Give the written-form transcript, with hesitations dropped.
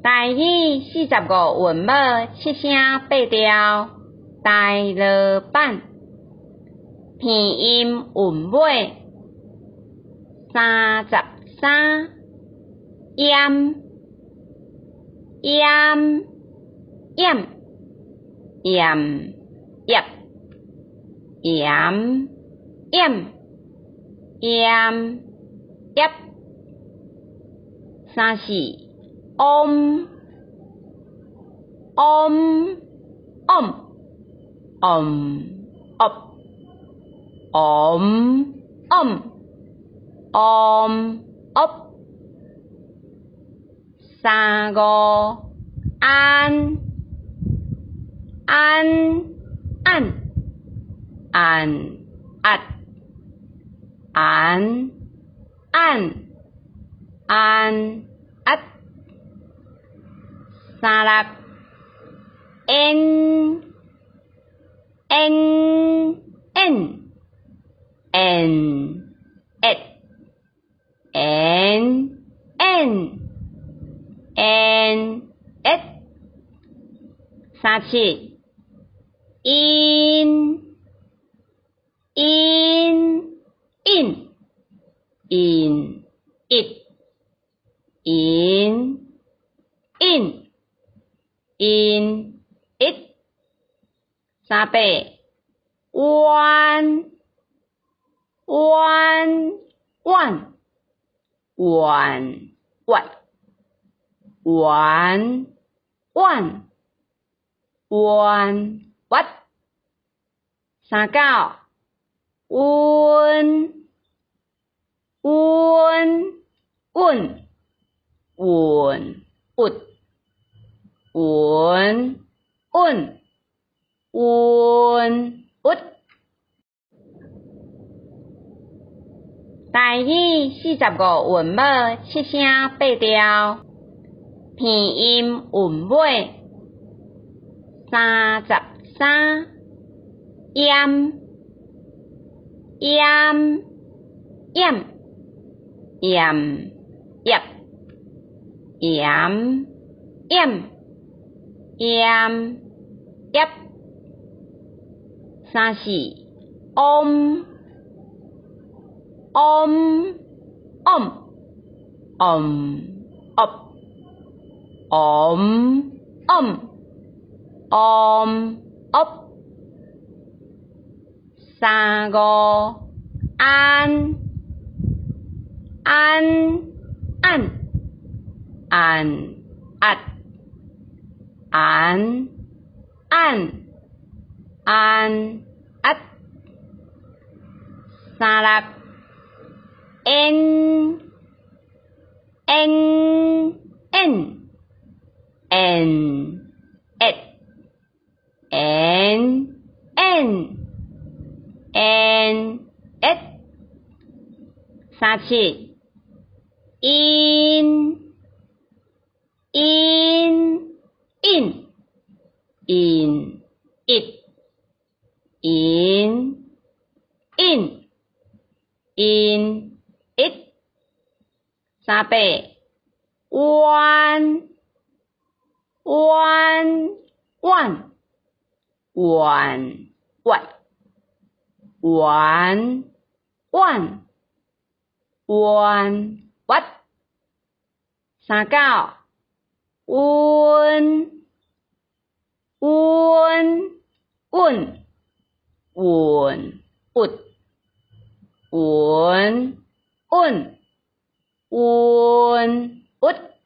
台語45韻母七聲八調，台羅版鼻音韻尾33，閹閹閹鹽葉鹽閹鹽葉34，嗡嗡嗡嗡僫嗡嗡嗡僫35，按按按按按按按按按36，𪜶𪜶𪜶𪜶𪜶𪜶𪜶𪜶𪜶37，𪜶𪜶𪜶𪜶𪜶𪜶𪜶𪜶𪜶 38，彎彎彎彎彎彎彎彎彎39，溫溫溫穩鬱穩穩穩鬱。台語45韻母七聲八調，鼻音韻尾33，閹閹閹鹽葉鹽閹鹽葉34，嗡嗡嗡嗡僫嗡嗡嗡僫35，按按按按按按按按按36，𪜶𪜶𪜶𪜶𪜶𪜶𪜶𪜶𪜶 37，𪜶𪜶𪜶𪜶𪜶𪜶𪜶𪜶𪜶 38，彎彎彎彎彎彎彎彎彎39，溫溫溫穩鬱穩穩穩鬱。